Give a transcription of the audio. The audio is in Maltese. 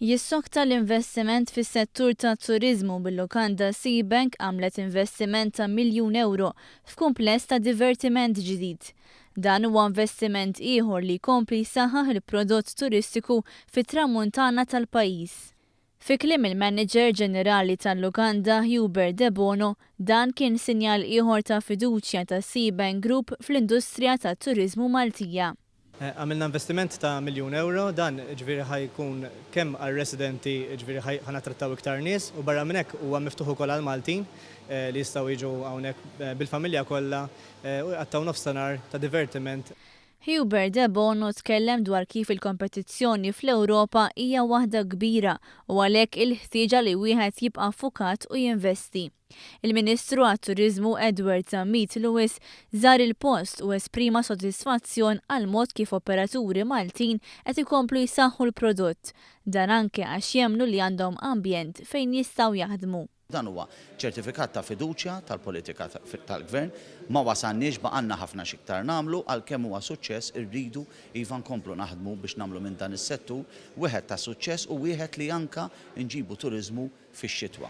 Jissokta l-investiment fis-settur tat-turiżmu bil-lukanda Seabank għamlet investiment ta' €1,000,000 f'kumpless ta' divertiment ġdid. Dan huwa investiment ieħor li jkompli jsaħħaħ il-prodott turistiku fit-Tramuntana tal-pajjiż. Fi kliem il-Manager Ġenerali tal-lukanda Hubert Debono, dan kien sinjal ieħor ta' fiduċja ta' Seabank Group fl-industrija tat-turiżmu Maltija. Għamilna investiment ta' €1,000,000, dan ġifieri ħa jkun kemm għar-residenti, ġifieri ħa nattrattaw iktar nies u barra minn hekk huwa miftuħ ukoll għall-Maltin li jistgħu jiġu hawnhekk bil-familja kollha u jqattgħu nofsinhar ta' divertiment. Hubert Debono tkellem dwar kif il-kompetizzjoni fl-Ewropa hija waħda kbira u għalhekk il-ħtieġa li wieħed jibqa' ffukat u jinvesti. Il-Ministru għat-Turiżmu Edward Zammit Lewis żar il-post u esprima sodisfazzjon għall-mod kif operaturi Maltin qed ikomplu jsaħħu l-prodott. Dan anke għax jemmnu li għandhom ambjent fejn jistgħu jaħdmu. Dan huwa ċertifikat ta' fiduċja tal-politika tal-Gvern. Ma wasalniex, baqgħalna ħafna x'iktar nagħmlu, għalkemm huwa suċċess irridu iva nkomplu naħdmu biex nagħmlu minn dan is-settur wieħed ta' suċċess u wieħed li anke nġibu turiżmu fix-xitwa.